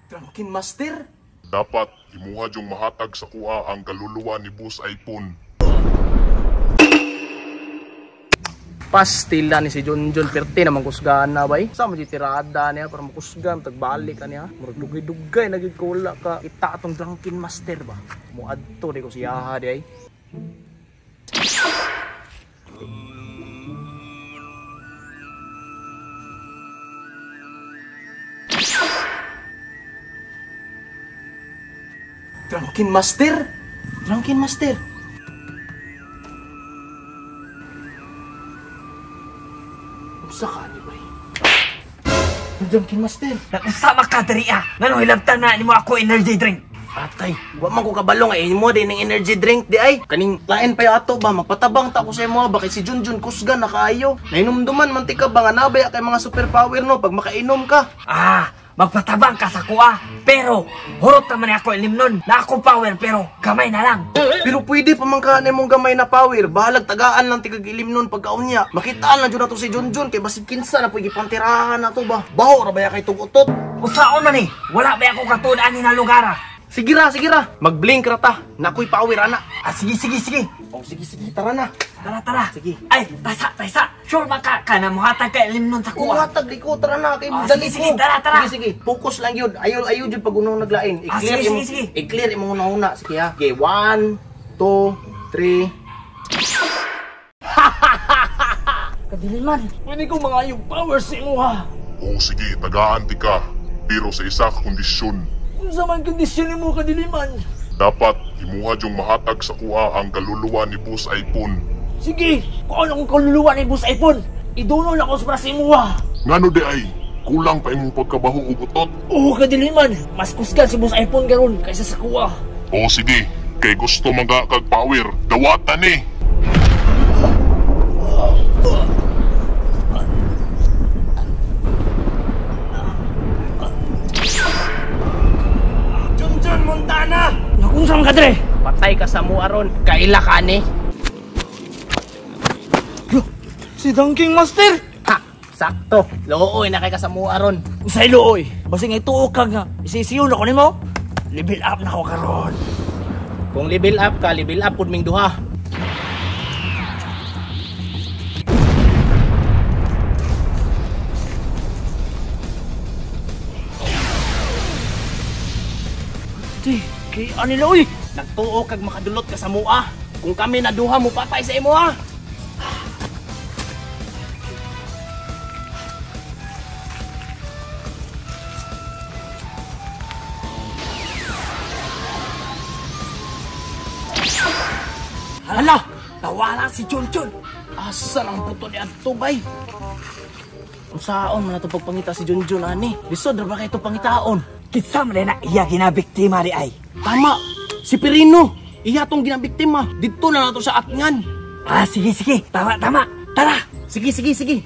Drunken Master? Dapat imuha yung mahatag sa kuha ang kaluluwa ni Boss iPhone. Pastila ni si Junjun Perte na mangkusgaan na bay. Sa mo tirada niya para makusgan tagbalik ka niya. Murag dugay-dugay na gyud ko wala ka kita atong Drunken Master ba. Muadto di ko siya di ay. Drunken Master? Drunken Master? Unsa ka ni bay? Drunken Master? Nakusama ka diri ah. Ngano hilabtan na nimo ako energy drink? Atay, wa man ko kabalo nga imo din ng energy drink di ay. Kaning lain pa ato ba magpatabang ta ko sa imo ba kay si Junjun kusgan na kaayo. Nainumduman man ti ka ba nga nabaya kay mga superpower no pag makainom ka. Ah, magpatabang ka sa kuha. Pero hurot naman ako ilimnon. Na ako power pero gamay na lang. Pero pwede pa man ka nimong gamay na power. Bahalag tagaan lang ti kag ilimnon pagkaunya. Makitaan lang jud nato si Junjun kay basig kinsa na pwede gipantirahan nato ba. Baho ra baya kay tugutot. Usaon man eh. Wala ba ako katud ani na lugar ah. Sige ra, sige ra. Magblink ra ta. Nakoy power ana. Ah, sige, sige, sige. Oh, sige, sige, tara na. Tara, tara. Sige. Ay, tasa, tasa. Sure man ka, ka na muhatag ka ilimnon sa kuha. Muhatag di ko, tara na. Kay Ah, dali sige, sige, ko. tara, tara. Sige, sige. Focus lang yun. Ayaw, ayaw jud pag unong naglain. Ah, I-clear sige, imo, sige, sige. I-clear imong una-una. Sige ha. Okay, 1, 2, 3. Kadiliman, pwede ko mga yung power sa imo ha. O sige, tagaan ti ka. Pero sa isa ka kondisyon. Unsa man kondisyon nimo kadiliman? Dapat imuha yung mahatag sa kuha ang kaluluwa ni Boss iPhone. Sige, kung ano akong kaluluwa ni Boss iPhone, idunol ako sa sa imuha. Ngano di ay, kulang pa imong pagkabaho og utot. Oo, kadiliman, mas kusgan si Boss iPhone karon kaysa sa kuha. O sige, kay gusto man ka kag power, dawatan ni. Junjun Montana! Nakunsa man ka dre? Patay ka sa mua ron. Kaila ka ni. Si Drunken Master! Ha! Sakto. Looy na kay ka sa mua ron. Usay looy, basta nga ituo ka nga, isisiyon ako nimo. Level up na ako karon. Kung level up ka, level up pud ming duha. Di, kay anila oy. Nagtuo kag makadulot ka sa mua. Kung kami na duha mo patay sa imo ha. Hala, Nawala si Junjun. Asa lang puto ni adto bay? Unsaon man ato pagpangita si Junjun ani? Lisod ra ba kay pangitaon? Kinsa man na iya ginabiktima di ay. Tama, si Pirino. Iya tong ginabiktima. Didto na nato sa atngan. Ah, sige, sige. Tama, tama. Tara. Sige, sige, sige.